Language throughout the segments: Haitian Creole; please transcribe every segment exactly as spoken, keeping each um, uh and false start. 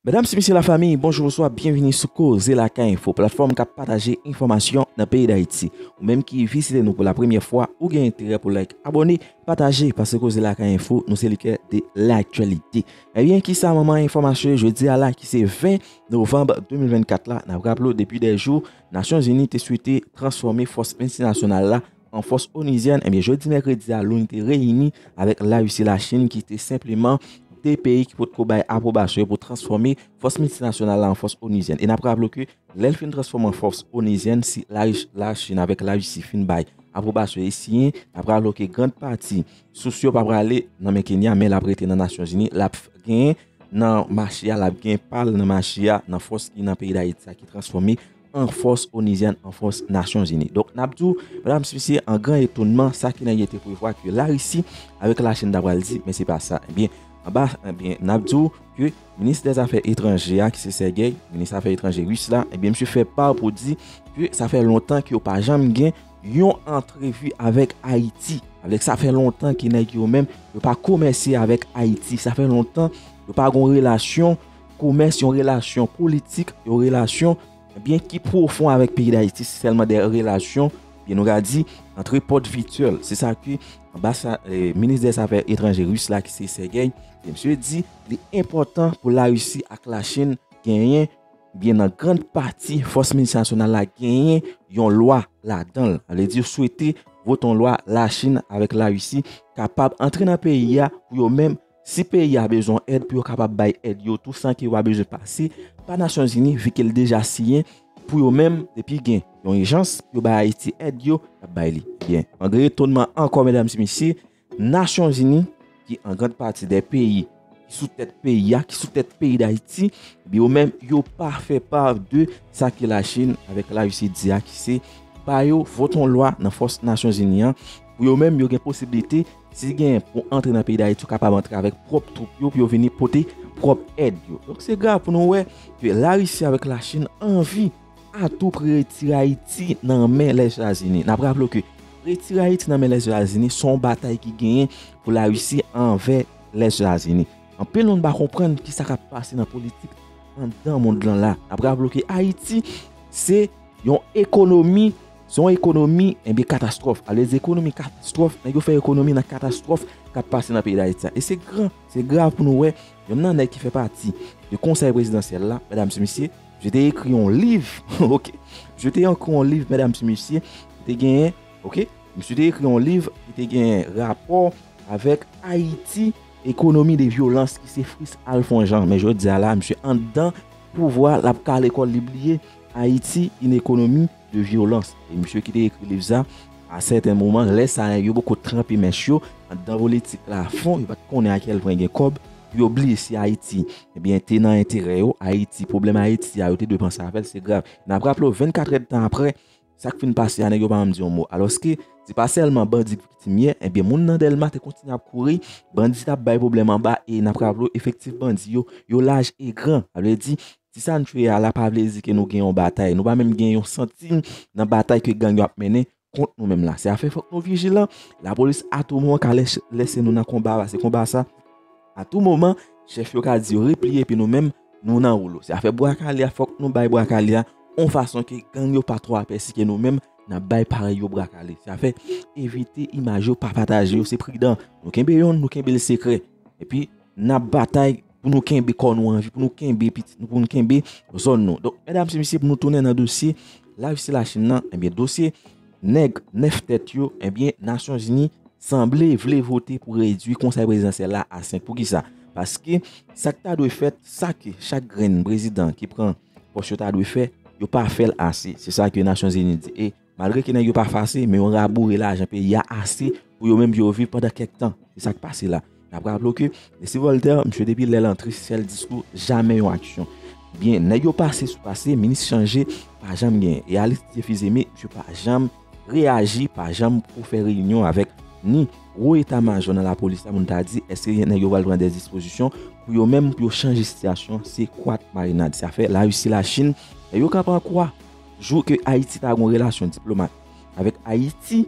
Medam, mesye, lafanmi, bonjou, bonswa, byenvini sou Koze Lakay Enfo, platfòm k ap pataje enfòmasyon nan peyi Dayiti. Ou menm ki vizite nou pou la premyè fwa, ou gen enterè pou like, abòne, pataje, paske Koze Lakay Enfo, nou se likè de laktyalite. Ebyen, kisa manman enfòmasyon yo jodi a la, ki se ven novanm de mil vennkat la, n ap raple w, depi dè jou, Nasyonzini te swete transfòme fòs miltinasyonal la an fòs onizyèn. Ebyen, jodi mèkredi a, l'ONU te reyini avèk Larisi, Lachin, ki te senpleman de peyi ki potko bay apwobasyon yo pou transfòme fòs miltinasyonal la an fòs onizyèn. E n ap raple w ke lè l fin transfòme an fòs onizyèn, si Lari-, Lachin avèk Larisi fin bay apwobasyon e siyen, n ap raple w ke grann pati sous yo pa prale nan men Kenya, men l ap rete nan Nasyonzini, l ap f-, genyen nan mache a, l ap gen pa l nan mache a, nan fòs ki nan peyi Dayiti a, ki transfòme an fòs onizyèn, an fòs Nasyonzini. Donk, n ap di w, medam, mesye, an gran etonman, sa ke nèg yo te prevwa ke Larisi avèk Lachin ta pral di, men se pa sa. Ebyen, anba, ebyen, n ap di w ke minis dèzafè etranje a, ki se Sergey, minis afè etranje ris la, ebyen, misye fè pa pou di ke sa fè lontan ke yo pa janm gen yon antrevi avèk Ayiti. Avèk sa fè lontan ke nèg yo menm, yo pa komèse avèk Ayiti. Sa fè lontan yo pa gon relasyon komès, yon relasyon politik, yon relasyon, ebyen, ki pwofon avèk peyi Dayiti. Se sèlman de relasyon, byen nou ka di, antre pòt vityèl. Se sa ke anbasa-, eh, minis dèzafè etranje ris la, ki se Sergey, misye di li enpòtan pou Larisi ak Lachin genyen, byen nan grann pati fòs miltinasyonal la genyen yon lwa ladan l. Sa vle di yo swete vote yon lwa Lachin avèk Larisi kapab antre nan peyi a pou yo menm, si peyi a bezwen èd, pou yo kapab bay èd yo tou san ke yo pa bezwen pase pa Nasyonzini, vi ke l deja siyen, pou yo menm, depi gen yon ijans, pou yo bay Ayiti èd yo, y ap bay li. Byen, an gran etonman ankò, medam e mesye, Nasyonzini, ki an grann pati de peyi ki sou tèt peyi a, ki sou tèt peyi Dayiti, ebyen, yo menm, yo pa fè pa de sa ke Lachin avèk Larisi di a, ki se ba yo vote yon lwa nan fòs Nasyonzini an, pou yo menm, yo gen posiblite, si gen pou antre nan peyi Dayiti, yo kapab antre avèk pwòp twoup yo, pou yo vini pote pwòp èd yo. Donk, se grav pou nou wè ke Larisi avèk Lachin anvi a tou pri retire Ayiti nan men Lèzetazini. N ap raple w ke retire Ayiti nan men Lèzetazini se yon batay ki genyen pou Larisi anvè Lèzetazini. Anpil moun pa konprann kisa k ap pase nan politik anndan mond lan la. N ap raple w ke Ayiti se yon ekonomi, se yon ekonomi, ebyen, katastwòf. Alèz ekonomi katastwòf, nèg yo fè ekonomi nan katastwòf k ap pase nan peyi Dayiti a. E se gran, se grav pou nou wè, yonn nan nèg ki fè pati de konsèy prezidansyèl la, medam e mesye, misye te ekri yon liv, oke? Misye te ekri yon liv, medam e mesye, ki te genyen, oke? Misye te ekri yon liv ki te genyen rapò avèk Ayiti, ekonomi de vyolans, ki se Fritz Alphonjean. Men jodi a la, misye anndan pouvwa, l ap kale kò l, li bliye Ayiti, une économie de violence. E misye ki te ekri liv sa, a sèten moman, lè sa a, yo poko tranpe mèch yo anndan politik la afon, yo pa t konnen a kèl pwen gen kòb, pou yo bliye si Ayiti, ebyen, te nan enterè yo, Ayiti, pwoblèm Ayiti a, yo te dwe panse avè l, se grav. N ap raple w, vennkat èdtan apre, sa k fin pase a, nèg yo pa janm di yon mo. Alòske, se pa sèlman bandi k viktim yè, ebyen, moun nan Dèlma te kontinye ap kouri, bandi t ap bay pwoblèm anba, e n ap raple w, efektif bandi yo, yo laj e gran. Sa vle di, si sa n fè a la pa vle di ke nou gen yon batay. Nou pa menm gen yon santim nan batay ke gang yo ap mennen kont nou menm la. Se afè fòk nou vijilan. Lapolis a tou moman ka lèch-, lèse nou nan konba, paske konba sa, a tou moman, chèf yo ka di yo repliye, epi nou menm, nou nan woulo. Se afè bwa kale a, fòk nou bay bwa kale a yon fason ke gang yo pa twò apèsi ke nou menm, n ap bay parèy yo bwa kale. Se afè evite imaj yo, pa pataje yo, se pridan. Nou kenbe yonn, nou kenbe l sekrè. Epi, n ap batay pou nou kenbe kò nou an vi, pou nou kenbe pitit nou, pou nou kenbe zòn nou. Donk, medam e mesye, pou nou tounen nan dosye Larisi, Lachin nan, ebyen, dosye nèg nèf tèt yo, ebyen, Nasyonzini sanble vle vote pou redui konsèy prezidansyèl la a senk. Poukisa? Paske sa k ta dwe fèt, sa ke chak grenn prezidan ki pran pòs yo ta dwe fè, yo pa fè l ase. Se sa ke Nasyonzini di. E malgre ke nèg yo pa fase, men yo raboure lajan peyi a ase pou yo menm yo viv pandan kèk tan. Se sa k pase la. N ap raple w ke Leslie Voltaire, misye depi lè l antre, sèl diskou, jamè yon aksyon. Byen, nèg yo pase sou pase, minis chanje, pa janm genyen. E Alix Didier Fils-Aimé, misye pa janm reyaji, pa janm pou fè reyinyon avèk ni wo eta majò nan lapolis la, pou n ta di, èske nèg yo pral pran de dispozisyon pou yo menm, pou yo chanje sitiyasyon, se kwat marinad. Sa fè Larisi, Lachin, nèg yo kanpe an kwa, jou ke Ayiti ta gon relasyon diplomat avèk Ayiti,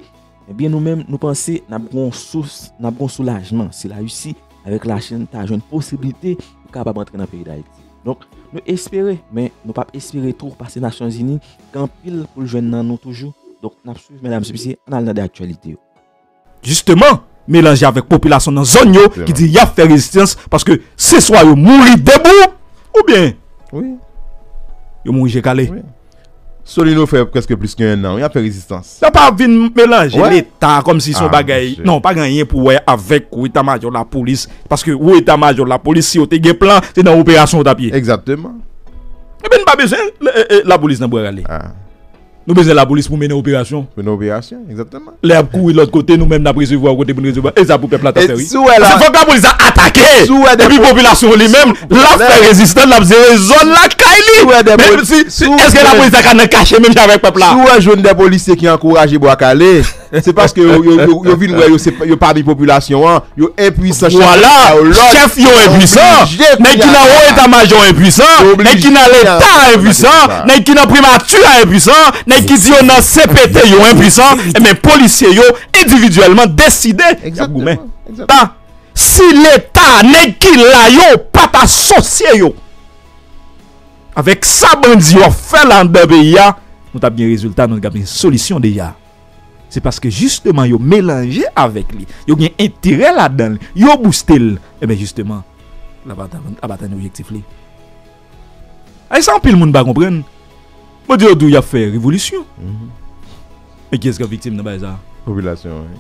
ebyen, nou menm, nou panse n ap gon sous, n ap gon soulajman si Larisi avèk Lachin ta jwenn posiblite pou kapab antre nan peyi Dayiti. Donk, nou espere, men nou p ap espere twò paske Nasyonzini gen anpil pou l jwenn nan nou toujou. Donk, n ap swiv, medam e mesye, ann al nan de aktyalite yo. Jisteman, melanje avèk popilasyon nan zòn yo ki di y ap fè rezistans paske se swa yo mouri debou oubyen yo mouri je kale. Solino fè prèske plis ke ennan, y ap fè rezistans. Sa pa vin melanje Leta kòmsi se yon bagay. Non, pa gen anyen pou wè avèk wo eta majò lapolis. Paske wo eta majò lapolis, si yo te gen plan, se nan operasyon yo t ap ye. Egzakteman. Ebyen, n pa bezwen lapolis nan bwa rale. Nou bezwen lapolis pou mennen operasyon. Mennen operasyon, egzakteman. Lè y ap kouri lòt kote, nou menm n ap resevwa kote pou n resevwa. E sa pou pèp la ta fè, wi. Paske fòk lapolis la atake. Epi popilasyon li menm, l ap fè rezistans, l ap jere zòn lakay li. Men si, si, èske lapolis la ka nan kache menm jan avèk pèp la? Si w wè jwenn de polisye ki ankouraje bwa kale, se paske yo, yo, yo, yo vin wè yo, se, yo pami popilasyon an. Yo enpwisan, chèf yo enpwisan. Nèg ki nan wo eta majò enpwisan. Nèg ki nan Leta enpwisan. Nèg ki nan primati a enpwisan. Nèg ki di yo nan C P T yo enpwisan. Ebyen, polisye yo endividyèlman deside y ap goumen. Ba, si Leta, nèg ki la yo, pa t asosye yo avèk sa bandi yo ap fè la anndan peyi a, nou t ap gen rezilta, nou t ap gen solisyon deja. Se paske jisteman yo melanje avèk li. Yo gen enterè ladan l. Yo bouste l. Ebyen jisteman, l ap atenn, l ap atenn objektif li. Ay sa anpil moun pa konprann. Bandi yo di w y ap fè revolisyon. E kiyès k ap viktim nan bagay sa? Popilasyon an, wi.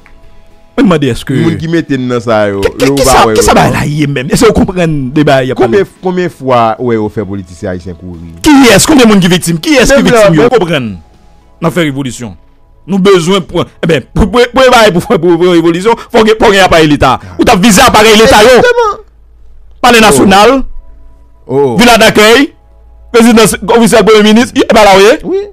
Mwen mande èske moun ki mete n nan sa yo, ki, ki, yo ki pa sa, wè ki yo sa bagay la ye menm? Èske yo konprann de bagay y ap pale? Konbyen, konbyen fwa ou wè yo fè politisyen ayisyen kouri? Kiyès? Konbyen moun ki viktim? Kiyès ki viktim yo? Ou konprann? N ap fè revolisyon. Nou bezwen pran, ebyen, pou, pou, pou, pou, pou, pou revolisyon, fò gen, fò gen aparèy Leta. Ou t ap vize aparèy Leta yo. Palè Nasyonal, Vila dakèy, rezidans komisè premye minis, e pa la w ye? Wi.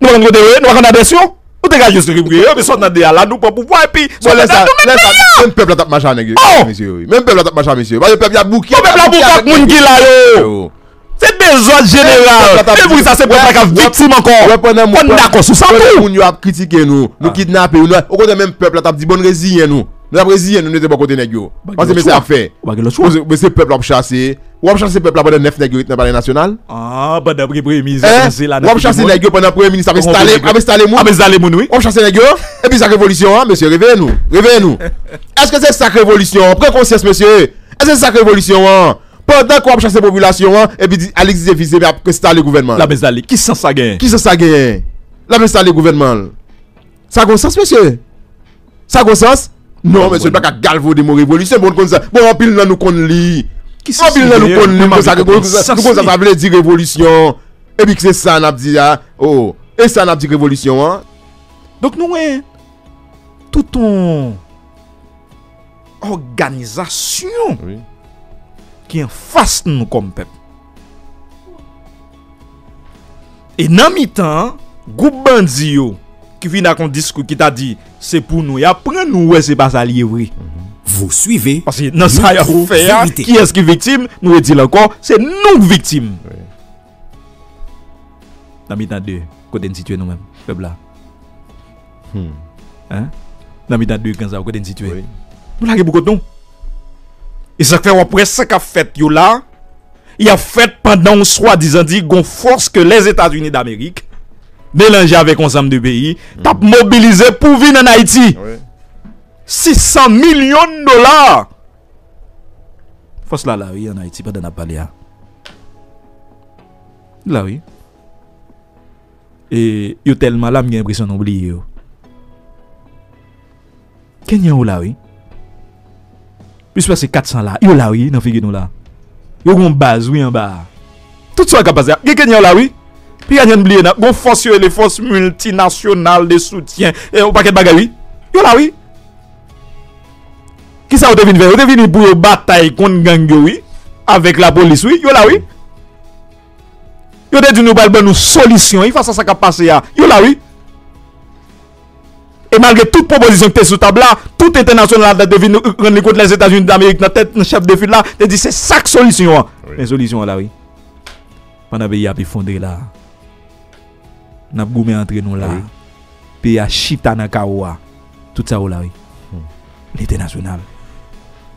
Nou pa konn kote yo ye, nou pa konn adrès yo. Nou te ka jis rekipere yo, epi sot nan de a la, nou pran pouvwa, epi sot nan de a, nou met peyi a. Menm pèp la t ap mache a nèg yo, mesye yo, wi. Menm pèp la t ap mache a mesye yo. Paske pèp la bouke. Bon, pèp la bouke ak moun ki la yo. Se dezòd jeneral. E pou sa, se pèp la k ap viktim ankò. Fò n dakò sou sa tou. Pandan moun yo ap kritike nou, nou kidnape yo, nou, okontrè, menm pèp la t ap di, bon, reziyen nou. Nou t ap reziyen nou, nou te bò kote nèg yo. Paske men sa y ap fè. Ou pa gen lòt chwa. Men se pèp la w ap chase. W ap chase pèp la pandan nèf nèg yo ret nan Palè Nasyonal. Ah, pandan premye minis ap chase la nan figi moun. W ap chase nèg yo pandan premye minis ap enstale, ap enstale moun. Ap enstale moun, wi. W ap chase nèg yo. Epi sa k revolisyon an, mesye, reveye nou. Reveye nou. Èske se sa k revolisyon an? Pran konsyans, mesye. Èske se sa k revolisyon an? Pandan ke w ap chase popilasyon an, epi di, Alexis Davis epi ap enstale gouvènman an. L ap enstale. Ki sans sa genyen? Ki sans sa genyen? L ap enstale gouvènman an. Sa gon sans, mesye? Sa gon sans? Non, mesye, pa ka galvode mo revolisyon, bon, konn sa. Bon, anpil nan nou konn li. Anpil nan nou konn li, nou konn sa, nou konn sa, nou konn sa sa vle di revolisyon. Epi se sa n ap di a. Oh, e sa n ap di revolisyon an. Donk nou wè tout yon òganizasyon ki anfas nou kòm pèp. E nan mitan an, gwoup bandi yo ki vin ak yon diskou ki ta di se pou nou y ap pran, nou wè se pa sa l ye vre. Vous suivez. Paske nan sa y ap fè a, kiyès ki viktim? Nou redi l ankò, se nou k viktim. Nan mitan de, kote n sitye nou menm, pèp la? Hein? Nan mitan de kan sa yo, kote n sitye? Nou lage pou kont nou. E sa k fè w ap wè sa k ap fèt yo la, y ap fèt pandan w swadizan di gon fòs ke Lèzetazini Damerik melanje avèk yon zanm de peyi t ap mobilize pou vin ann Ayiti. Sis san milyon dola. Fòs la la, wi, ann Ayiti, pandan n ap pale a. La, wi. E yo tèlman la, m gen enpresyon nou bliye yo. Kenyan yo la, wi. Plis pase kat san la, yo la, wi, nan figi nou la. Yo gon baz, wi, anba a. Tout sa k ap pase a, gen Kenyan yo la, wi. Piga nyen bliye nan, gon fòs yo rele fòs miltinasyonal de soutyen, e yon pakèt bagay, wi. Yo la, wi. Kisa yo te vin fè? Yo te vini pou yo batay kont gang yo, wi. Avèk lapolis, wi. Yo la, wi. Yo te di nou pral ban nou solisyon, wi, fas a sa k ap pase a. Yo la, wi. E malgre tout pwopozisyon ki te sou tab la, tout entènasyonal la te vin rann li kont, Lèzetazini Damerik nan tèt, nan chèf de fil la, te di se sa k solisyon an. Men solisyon an la, wi. Pandan peyi a ap efondre la, n ap goumen antre nou la. Peyi a chita nan kawo a. Tout sa yo la, wi. Lentènasyonal.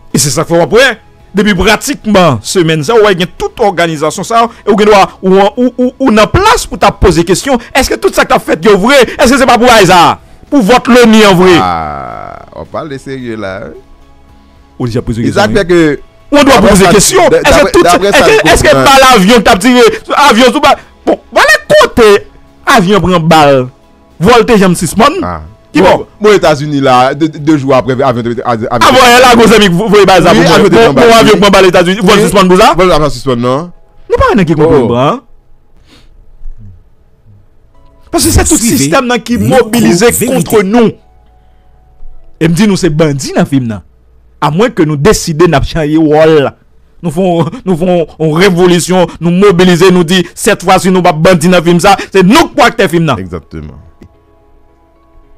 E se sa k fè w ap wè Depi pratikman semèn sa, ou wè gen tout òganizasyon sa yo, e ou gen dwa, ou, ou, ou, ou nan plas pou ta poze kesyon, èske tout sa k ap fèt yo vre? Èske se pa pou bagay sa a? Pou vòt Loni an vre? Ah, w ap pale serye la, wi. Ou deja poze kesyon, wi. Ou an dwa poze kesyon. Èske tout, èske, èske bal avyon k t ap tire avyon sou ba, bon, vale kote avyon pran bal, vòl te janm sispann? Ki bò? Bon, Etazini la, de, de jou apre, avyon te, avyon te, avyon te lago zanmi voye bal sa pou mwen. Bon, avyon pran bal Etazini, vòl sispann pou sa? Vòl la pa sispann, non. Nou pa wè nan ki konprann pran, an? Paske se tout sistèm nan ki mobilize kont nou. E m di nou se bandi nan fim nan. Amwen ke nou deside n ap chanje wòl. Nou fè yon, nou fè yon, yon revolisyon, nou mobilize, nou di, sèt fwa si nou p ap bandi nan fim sa, se nou k pou aktè fim nan. Egzakteman.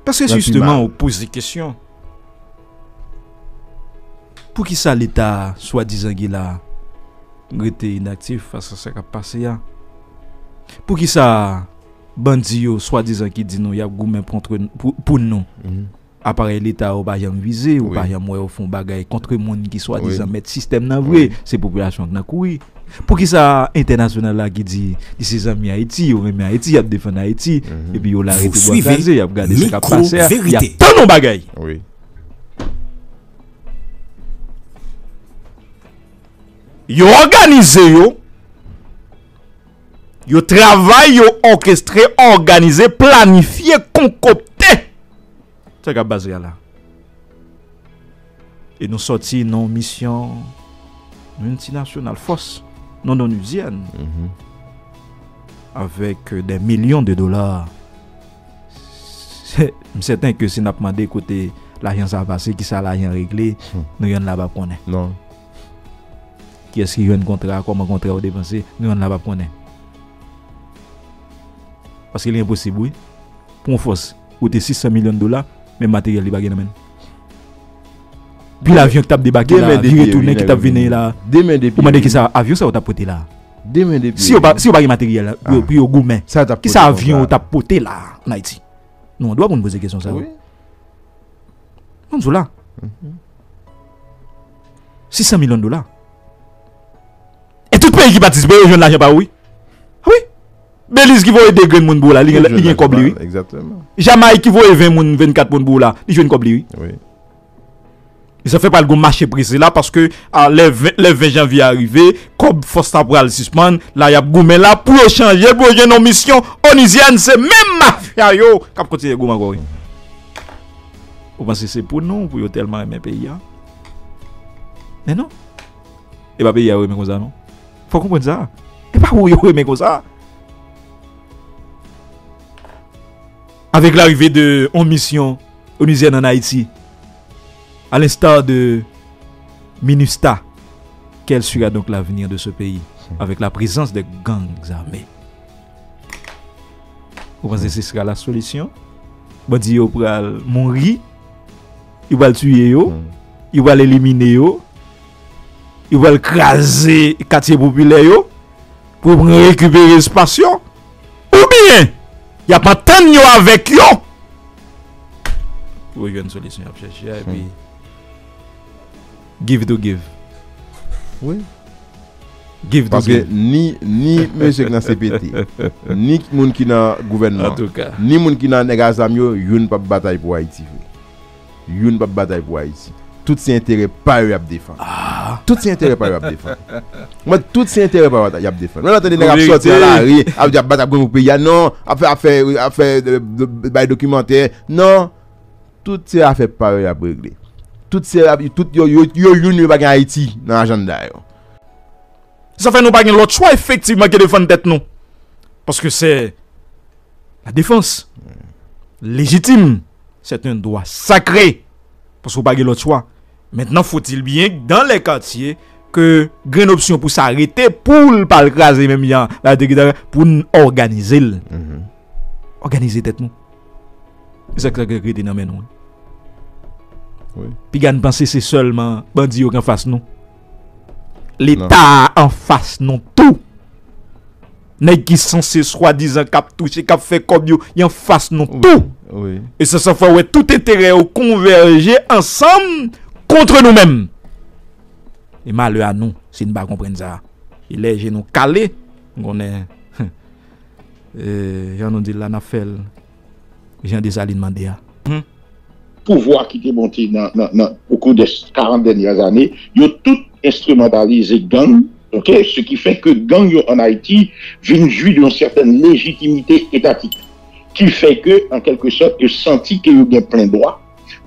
Paske jisteman, ou poze kesyon. Poukisa Leta swadizan ki la rete inaktif fas a sa k ap pase a? Poukisa bandi yo swadizan ki di nou y ap goumen kontre n, pou, pou nou, aparèy Leta yo pa janm vize, ou pa janm wè yo fè yon bagay kontre moun ki swadizan mèt sistèm nan vre? Se popilasyon k nan kouri. Poukisa entènasyonal la ki di li se zanmi Ayiti, yo renmen Ayiti, y ap defann Ayiti, epi yo la rete bwa kraze, y ap gade sa k ap pase a, y ap tann yon bagay? Yo òganize yo, yo travay, yo òkestre, òganize, planifye, konkòkte sa k ap pase a la. E nou sòti nan yon misyon miltinasyonal, fòs non onuzyèn, avèk de milyon de dola. M sèten ke si n ap mande kote lajan sa a pase, kisa lajan regle, nou yonn la p ap konnen. Non. Kiyès ki jwenn kontra, kòman kontra yo depanse, nou yonn la p ap konnen. Paske li enposib, wi, pou yon fòs koute sis san milyon dola, men materyèl li pa gen nan men l. Pi lavyon ki t ap debake la, vire tounen ki t ap vini la. Ou mande kisa avyon sa yo t ap pote la? Si yo pa, si yo pa gen materyèl pou yo, pou yo goumen, kisa avyon yo t ap pote la an Ayiti? Nou an dwa pou n poze kesyon sa yo. Wi. Mwen di w la. Sis san milyon dola. E tout peyi ki patisipe yo jwenn lajan pa yo, wi. Wi. Beliz ki voye de grenn moun pou w la, li gen, li gen kòb li, wi. Egzakteman. Jamayik ki voye ven moun, vennkat moun pou w la, li jwenn kòb li, wi. Wi. E sa fè pral gon mache prese la, paske, a, lè ven, lè ven janvye a rive, kòb fòs la pral sispann, la y ap goumen la pou yo chanje, pou yo jwenn yon misyon onuzyèn, se menm mafya yo k ap kontinye goumen ankò, wi. Ou panse se pou nou, pou yo tèlman renmen peyi a? Men non. E pa peyi a yo renmen konsa, non. Fò w konprann sa. E pa ou yo renmen konsa. Avec l'arrivée de yon misyon onuzyèn en Haïti, à l'instar de MINUSTAH, quel sera donc l'avenir de ce pays avec la présence des gangs armés? Ou panse se sera la solution? Bandi yo pral mouri, yo pral tiye yo, yo pral elimine yo, yo pral kraze katye popilè yo pou yo pran rekipere espas yo, oubyen y ap antann yo avèk yo pou yo jwenn solisyon y ap chèche a, epi give to give. Wi. Give to give. Paske ni, ni mesye ki nan C P T, ni moun ki nan gouvènman, ni moun ki nan nèg a zam yo, youn p ap batay pou Ayiti vre. Youn p ap batay pou Ayiti. Tout se enterè pa yo y ap defann. Tout se enterè pa yo y ap defann. Mwen, tout se enterè pa yo y ap defann. Mwen, tande nèg ap sòti nan lari, ap di ap batay pou peyi a. Non, ap fè, ap fè, ap fè, euh, bay dokimantè. Non. Tout se afè pa yo y ap regle. Tout se, tout yo, yo, yo youn, yo pa gen Ayiti nan ajanda yo. Sa fè nou pa gen lòt chwa efektivman ke defann tèt nou. Paske se la defans lejitim, se yon dwa sakre. Paske w pa gen lòt chwa. Maintenant, faut-il bien, dans les quartiers, ke grenn opsyon pou sa rete, pou l pa al kraze menm jan la te gentan, pou n òganize l. Òganize tèt nou. E sa k rete nan men nou. Wi. Piga n panse se sèlman bandi yo k anfas nou. Leta a anfas nou tou. Nèg ki sanse swadizan k ap touche, k ap fè kòb yo, y anfas nou tou. Wi. E se sa fè w wè tout enterè yo konvèje ansanm kont nou menm. E malè a nou si n pa konprann sa. E lè je nou kale, m konnen, e, jan nou di l la, n ap fè l jan Desalin mande a. Pouvwa ki te monte nan, nan, nan, au cours des quarante dernières années, yo tout enstrimantalize gang, ok, ce qui fait que gang yo en Haïti vin jwi d'une certaine légitimité étatique, qui fait que, en quelque sorte, yo santi ke yo gen plen dwa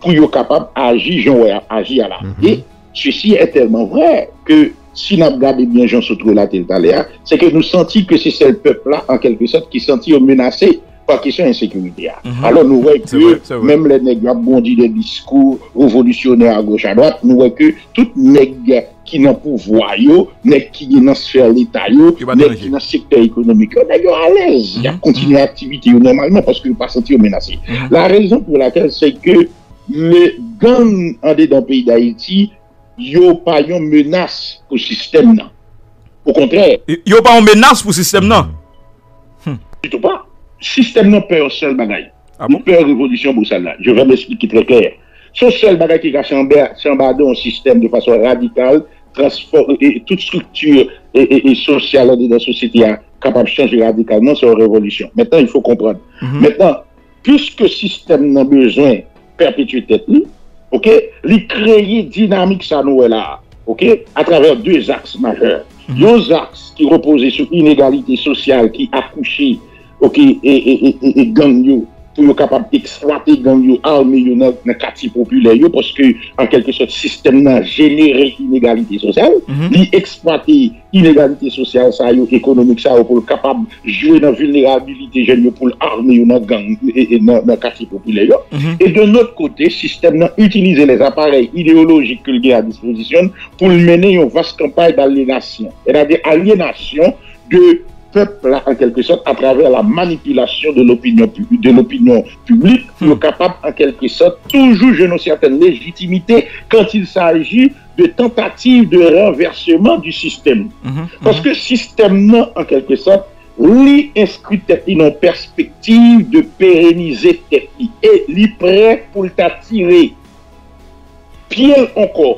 pou yo kapab aji jan yo aji a la. Et ceci est tellement vrai que si n ap gade byen jan sot relate l talè a, se ke nou santi ke se sèl pèp la, an kèlke sòt, ki santi yo menase pa kesyon ensekirite a. Alò nou wè ke menm lè nèg yo ap bondi de diskou revolisyonè agoch adwat, nou wè ke tout nèg ki nan pouvwa yo, nèg ki gen nan sfè leta yo, nèg ki nan sektè ekonomik yo, nèg yo alèz. Y ap kontinye aktivite yo nòmalman paske yo pa santi yo menase. La raison pour laquelle c'est que le gang andedan peyi Dayiti, yo pa yon menas pou sistèm nan. Okontrè. Yo pa yon menas pou sistèm nan. Ditou pa. Sistèm nan pè yon sèl bagay. Li pè revolisyon bosal la. Je vais m'expliquer très clair. Se yon sèl bagay ki ka chanbe, chanbade yon sistèm de fason radikal, transfòme tout estrikti e, e, e sosyal andedan sosyete a kapab chanje radikalman, se yon revolisyon. Maintenant, il faut comprendre. Maintenant, puisque sistèm nan bezwen pèpetye tèt li, ok, li kreye dinamik sa nou wè la a, ok, atravè de zaks majè. Yon zaks ki repoze sou inegalite sosyal ki akouche, ok, e, e, e, e, e gang yo, pou yo kapab eksplwate gang yo, ame yo nan, nan katye popilè yo, paske, an kèlke sòt, sistèm nan jenere inegalite sosyal, li eksplwate inegalite sosyal sa yo, ekonomik sa yo, pou l kapab jwe nan vilnerabilite jèn yo, pou l ame yo nan gang, e, e, nan, nan katye popilè yo. E de lòt kote, sistèm nan itilize lèzaparèy ideyolojik ke l gen a dispozisyon l pou l mennen yon vas kanpay dalyenasyon. Sètadi alyenasyon de pèp la, an kèlke sòt, atravè la manipilasyon de lopinyon pi-, de lopinyon piblik, pou yo kapab, an kèlke sòt, toujou jwenn yon sètèn lejitimite quand il s'agit de tentative de renversement du système. Paske sistèm nan, an kèlke sòt, li enskri tèt li nan yon pèspektiv de perenize tèt li. E li prè pou l ta tire pye l ankò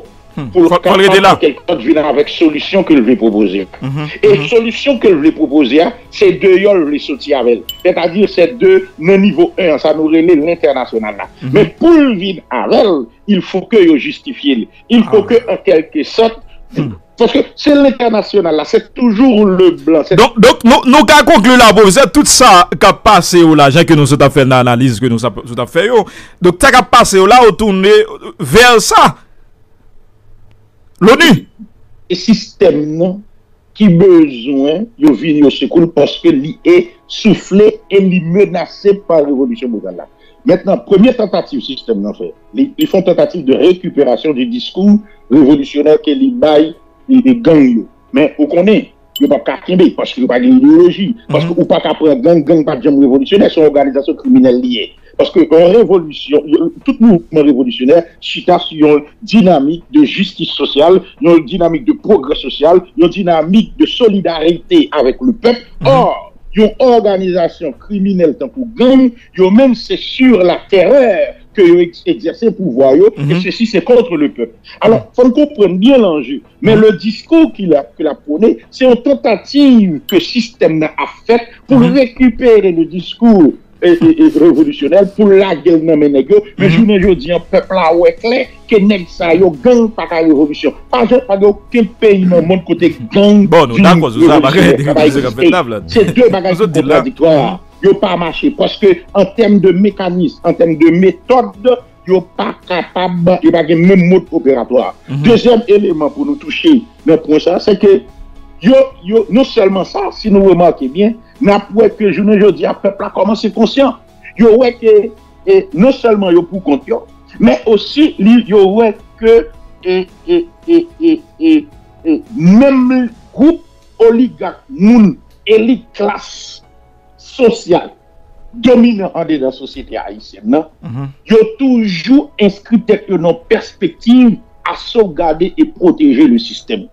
pou l kapab, an kèlke sòt, vin avèk solisyon ke l vle pwopoze a. E solisyon ke l vle pwopoze a, se deyò l vle soti avè l. Sètadi, se de, nan nivo en an, sa nou rele lentènasyonal la. Men pou l vin avè l, il faut que yo jistifye l. Il faut que, an kèlke sòt, paske se lentènasyonal la, se toujou le blan. Se... Donk, donk nou, nou ka konkli la, pwofesè, tout sa k ap pase yo la, jan ke nou sot ap fè nan analiz ke nou sot ap fè yo, donk sa k ap pase yo la, yo tounen vè sa. Loni. E sistèm nan ki bezwen yo vini yo sekou l paske li e soufle e li menase pa revolisyon bozal la. Mentnan, premye tantativ sistèm nan fè, li, li fè yon tantativ de rekiperasyon di diskou revolisyonè ke li bay e, e gang yo. Men ou konnen, yo p ap ka kenbe paske yo pa gen ideyoloji. Paske ou pa ka pran gang, gang pa t janm revolisyonè, se yon òganizasyon kriminèl li ye. Paske yon revolisyon, tout mouvman revolisyonè chita sou yon dinamik de jistis sosyal, yon dinamik de pwogrè sosyal, yon dinamik de solidarite avèk le pèp. Or, yon òganizasyon kriminèl tankou gang, yo menm se sur la terreur ke yo egzèse pouvwa yo, e sesi se contre le peuple. Alò, fò n konprann byen lanje. Men le diskou ki la, ki l ap pwone, se yon tantativ ke sistèm nan ap fè pou l rekipere le diskou e, e, e, revolisyonè, pou l lage l nan men nèg yo. Men jounen jodi a, pèp la wè klè ke nèg sa yo, gang pa ka revolisyon. Pa jan, pa gen okenn peyi nan mond kote gang vin revolisyonè. Sa pa egziste. Se de bagay ki kontradiktwa. Yo pa mache paske an tèm de mekanis, an tèm de metòd, yo pa kapab, yo pa gen menm mòd operatwa. Dezyèm eleman pou nou touche nan pwen sa, se ke yo, yo, non sèlman sa, si nou remake byen, n ap wè ke jounen jodi a, pèp la kòmanse konsyan. Yo wè ke, e, non sèlman yo pou kont yo, men osi li, yo wè ke, e, e, e, e, e, e, menm gwoup oligak, moun, elit, klas sosyal dominan andedan sosyete ayisyèn nan, yo toujou enskri tèt yo nan pèspektiv a sovgade e pwoteje le sistèm.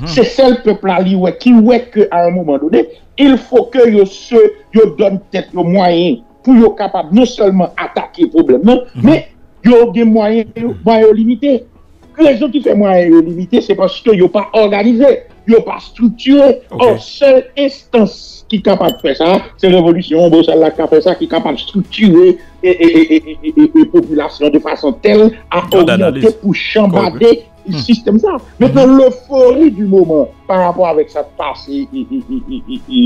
Se sèl pèp la li wè, ki wè ke a yon moman done, il faut que yo se, yo donn tèt yo mwayen pou yo kapab non sèlman atake pwoblèm nan, men yo gen mwayen yo, mwayen yo limite. Rezon ki fè mwayen yo limite, se paske yo pa òganize, yo pa estriktire. Ò, sèl enstans ki kapab fè sa, se revolisyon, bon, sèl la k ka fè sa, ki kapab estriktire e, e, e, e, e, e, e popilasyon de fason tèl a oryante pou chanbade sistèm sa. Mentnan, lefori di moman pa rapò avèk sa k pase e, e, e, e, e, e,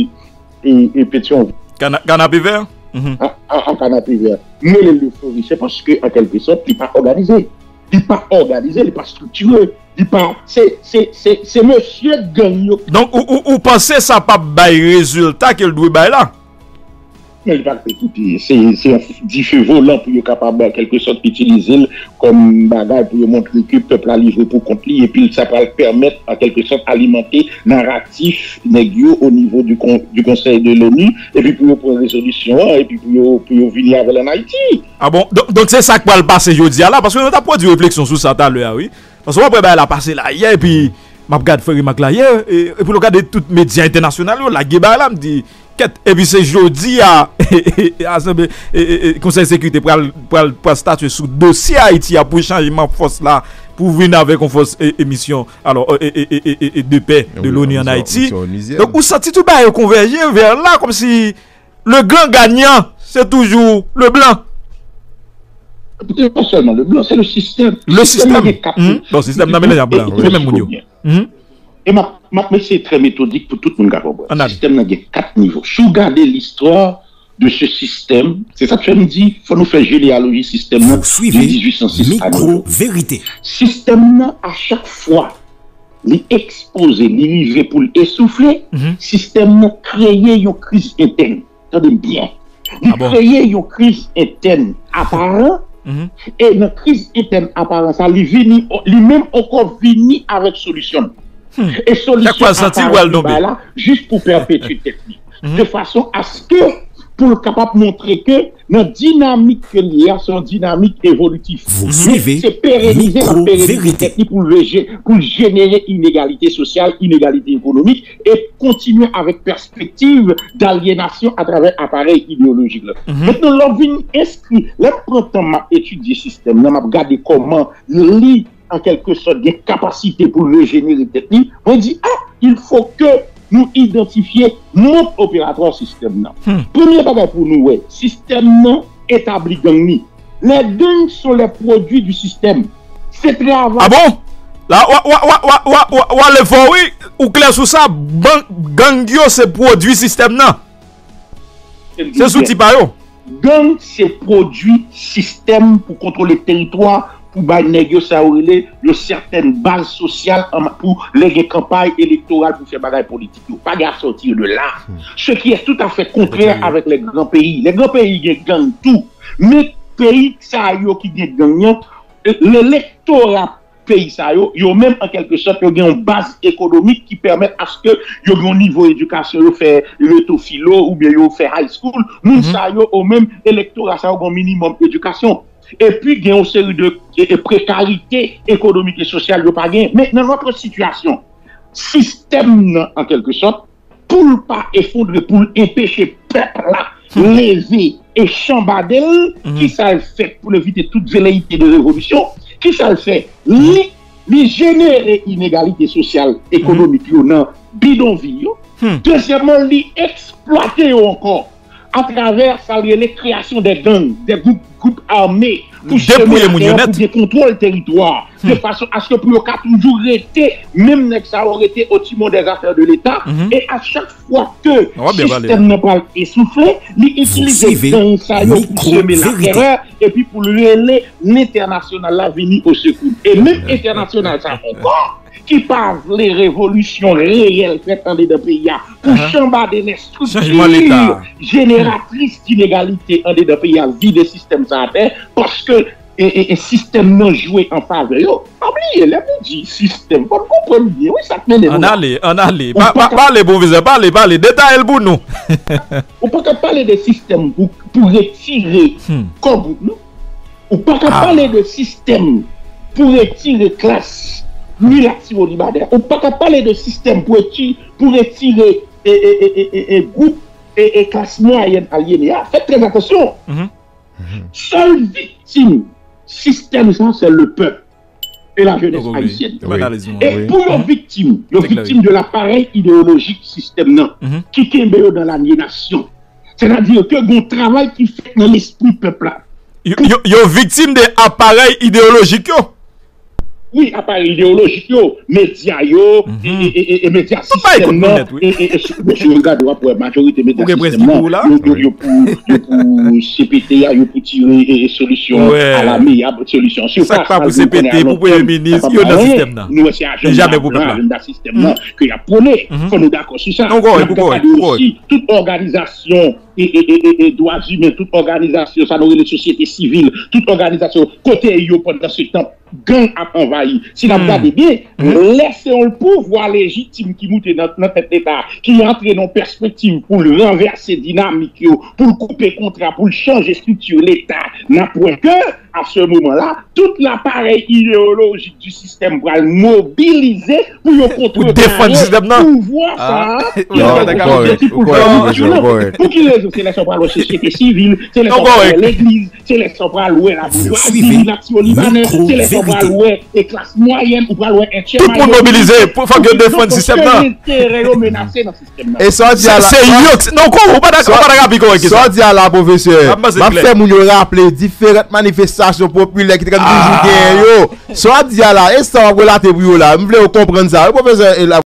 e, e Petyonvil. Kana, kanapevè? Mhm. A, a, a kanapevè. M rele l lefori, se paske, an kèlke sòt, li pa òganize. Li pa òganize, li pa estriktire, li pa, se, se, se, se mesye gang yo. Donk, ou, ou, ou panse sa p ap bay rezilta ke l dwe bay la? Men li pa, ekoute, se, se yon dife volan pou yo kapab, an kèlke sòt, itilize l kòm bagay pou yo montre ke pèp la livre pou kont li, epi sa pral pèmèt, an kèlke sòt, alimante naratif nèg yo o nivo di kon-, di Konsèy de l'ONU, epi pou yo pran rezolisyon an, epi pou yo, pou yo vini avè l ann Ayiti. A bon? Donk, donk se sa k pral pase jodi a la, paske nou t ap pwodui refleksyon sou sa talè a, wi. Paske w ap wè bagay la pase la yè, epi m ap gad fè remak la yè, e, epi lè w gade tout medya entènasyonal yo lage bagay la, m di, kèt, epi se jodi a, asanble, e, e, e, Konsèy Sekirite pral, pral, pral statye sou dosye Ayiti a pou chanjman fòs la, pou vin avèk yon fòs, e, e, misyon, alò, e, e, e, e, e, e, de pè de l'ONU ann Ayiti. Donk, ou santi tout bagay yo konvèje vè la, kòmsi le grand gagnant, se toujou le blan. Se pa sèlman le blan, se le sistèm. Le sistèm nan gen kat nivo. Bon, sistèm nan melanj ak blan, se menm moun yo. E m ap, m ap eseye trè metodik pou tout moun ka konprann. Sistèm nan gen kat nivo. Si w gade listwa de se sistèm, se sa k fè m di, fò nou fè jeneyaloji sistèm nan de dizuit san sis a nou. Sistèm nan, a chak fwa li ekspoze, li rive pou l esoufle, sistèm nan kreye yon kriz entèn. Tande m byen. Li kreye yon kriz entèn aparan, e nan kriz entèn aparan sa, li vini, li menm ankò vini avèk solisyon l. E solisyon aparan li bay la, jis pou pèpetye tèt li. De fason aske pou l kapab montre ke nan dinamik ke l ye a, se yon dinamik evolitif. Se perenize, l ap perenize tèt li pou l reje-, pou l jenere inegalite sosyal, inegalite ekonomik, e kontinye avèk pèspektiv dalyenasyon atravè aparèy ideyolojik la. Mentnan, lè w vin enskri, lè m pran tan m ap etidye sistèm nan, m ap gade kòman li, an kèlke sòt, gen kapasite pou l rejenere tèt li, mwen di, a, il faut que nou idantifye mond operatwa sistèm nan. Premye bagay pou nou wè, sistèm nan etabli gang li. Les gangs sont les produits du système. Se travay. A bon? La, w, w, w ale fò, wi. Ou klè sou sa, ban-, gang yo se pwodui sistèm nan. Se zouti pa yo. Gang se pwodui sistèm pou kontwole teritwa, pou bay nèg yo sa yo rele yon sètèn baz sosyal an ma-, pou lè gen kanpay elektoral pou fè bagay politik yo. Pa gen à sortir de là. Ce qui est tout à fait contraire avec les grands pays. Les grands pays gen gang tou. Men peyi sa yo ki gen gang yo, e, elektora peyi sa yo, yo menm, an kèlke sòt, yo gen yon baz ekonomik ki pèmèt aske yo gen yon nivo edikasyon, yo fè leto filo oubyen yo fè high school. Moun sa yo, yo menm, elektora sa yo gen yon minimòm edikasyon. Epi gen yon seri de, e, e, prekarite ekonomik e sosyal yo pa gen. Men nan lòt sitiyasyon, sistèm nan, an kèlke sòt, pou l pa efondre, pou l enpeche pèp la leve e chanbade l, kisa l fè pou l evite tout veleyite de revolisyon? Kisa l fè? Li, li jenere inegalite sosyal, ekonomik yo nan bidonvil yo. Dezyèmman, li eksplwate yo ankò atravè sa l rele kreyasyon de gang, de gwoup, gwoup ame pou semen latè, pou gen kontwòl teritwa, de fason aske pou yo ka toujou rete, menm nèg sa yo rete au timon des affaires de l'État, e a chak fwa ke sistèm nan pral esoufle, li itilize gang sa yo pou seme laterè, epi pou l rele lentènasyonal la vini au secours. E menm entènasyonal sa ankò, ki pa vle revolisyon reyèl fèt andedan peyi a pou chanbade lè estrikti jeneratris dinegalite andedan peyi a, vide sistèm sa atè, paske, e, e, e sistèm nan jwe an favè yo. Pa bliye, lè nou di sistèm, fò n konprann byen, wi, sa k mennen nou la. Ann ale, ann ale. Pa, pa, pale, pwofesè, pale, pale. Detaye l pou nou. Ou pa ka pale de sistèm pou, pou retire kò gwoup nou. Ou pa ka pale de sistèm pou retire klas milat sirolibanè. Ou pa ka pale de sistèm pou eti-, pou retire, e, e, gwoup, e, e klas mwayèn alyene a. Fè trè atansyon. Sèl viktim sistèm sa, se le pèp. e la jeunesse haïtienne. E pou yo viktim, yo viktim de laparèy ideyolojik sistèm nan ki kenbe yo nan lalienasyon. Sètadi ke gon travay ki fèt nan lespri pèp la. Yo, yo, yo viktim de aparèy ideyolojik yo. Wi, aparèy ideyolojik yo, medya yo, e, e, e, e, e medya sistèm nan, e, e, e, si, bon, si w gade, w ap wè majorite medya sistèm nan, yo, yo, yo pou, yo pou C P T a, yo pou tire, e, e, solisyon alameyab, solisyon sirfas, malgre w konnen alòtan, sa k pa pou C P T, pou premye minis, yo nan sistèm nan. Nou wè se ajanda blan, ajanda sistèm nan, ke y ap pwone. Fò nou dakò sou sa. N ap gade osi, tout òganizasyon, e, e, e, e, e, dwa imen, tout òganizasyon, sa nou rele sosyete sivil, tout òganizasyon, kote yo pandan se tan gang ap anvayi. Si n ap gade byen, lè se yon pouvwa lejitim ki moute nan, nan tèt Leta, ki antre nan yon pèspektiv pou l ranvèse dinamik yo, pou l koupe kontra, pou l chanje estrikti Leta, n ap wè ke, à ce moment-là, tout laparèy ideyolojik di sistèm pral mobilize pou yo kontrebalan pouvwa sa a ki gen objektif pou l fè yon machina. Pou ki rezon? Se lè sa w pral wè sosyete sivil, se lè sa w pral wè legliz, se lè sa w pral wè laboujwazi, nasyonalibanè, se lè sa w pral wè e klas mwayèn, ou pral wè entèmayè. Tout moun mobilize, fòk yo defann sistèm nan. Enterè yo menase nan sistèm nan. E sa w di a la, se yo ki, non, ou pa dakò, ou pa dakò avèk sa w di a la, pwofesè. M ap fè moun yo raple diferan manifestasyon popilè ki te konn toujou genyen yo. Sa w ap di a la, e sa w ap relate pou yo la, m vle yo konprann sa wi, pwofesè.